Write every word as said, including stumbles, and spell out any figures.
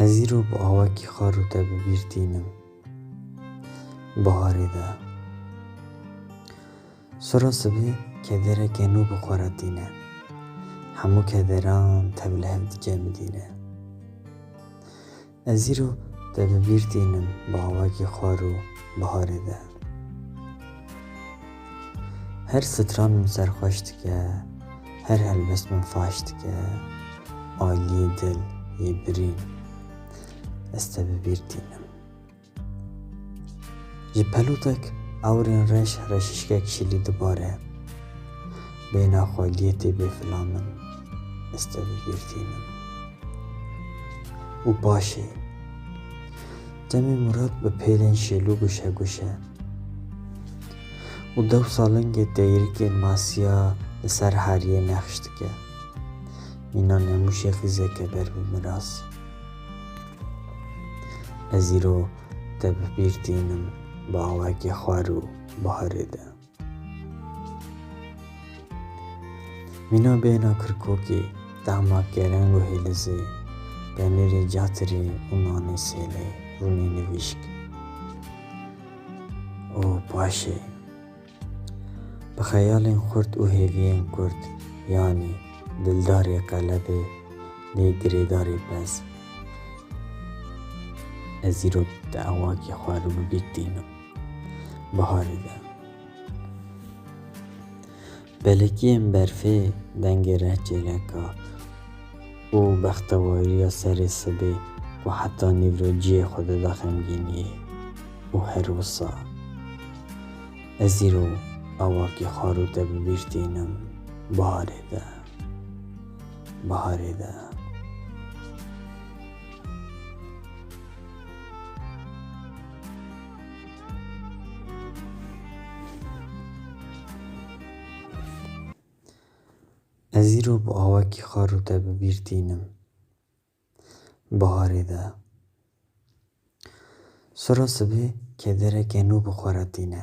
Ez îro bi awakî xwar û te bi bîr tînim. Biharê de. Sora sibê kedereke nû bi xwe re tîne. Hemû kederan tev li hev dicemidîne. Ez îro te bi bîr tînim bi awakî xwar û biharê de. Her stran min serxweş dike, her helbest min faş dike, aliyê dil yê birîn, ez te bi bîr tînim. Ji pelotek ewrên reş reşişkek şilî dibare. Bêhna xweliyê tê bê fila min, ez te bi bîr tînim. Û paşê, demê Murat bi pêlên şêlû guşeguşe û dew salingê teyrikên masiya li ser hariyê nexş dike. Mîna Nemûşê xîzeke ber bi miras. Ez îro te bi bîr tînim bi awakî xwar û biharê de. Mîna bêhna Kirkokê, tehma kereng û hêlizê, penîrê catirê û nanê sêlê, rûnê nivîşk. Û paşê, bi xeyalên xurt û hêviyên kurt, yanî dildarê qelebê, lê girêdarê pez. Ez îro te awakî xwar û bi bîr tînim. Biharê de. Belekiyên berfê, dengê rehçêleka û bextewariya serê sibê ku heta nîvro cihê xwe dida xemgîniyê û her wisa ez îro awakî xwar û te bi bîr tînim. Biharê de. Biharê de. Ez îro bi awakî xwar û te bi bîr tînim. Biharê de. Sora sibê kedereke nû bi xwe re tîne.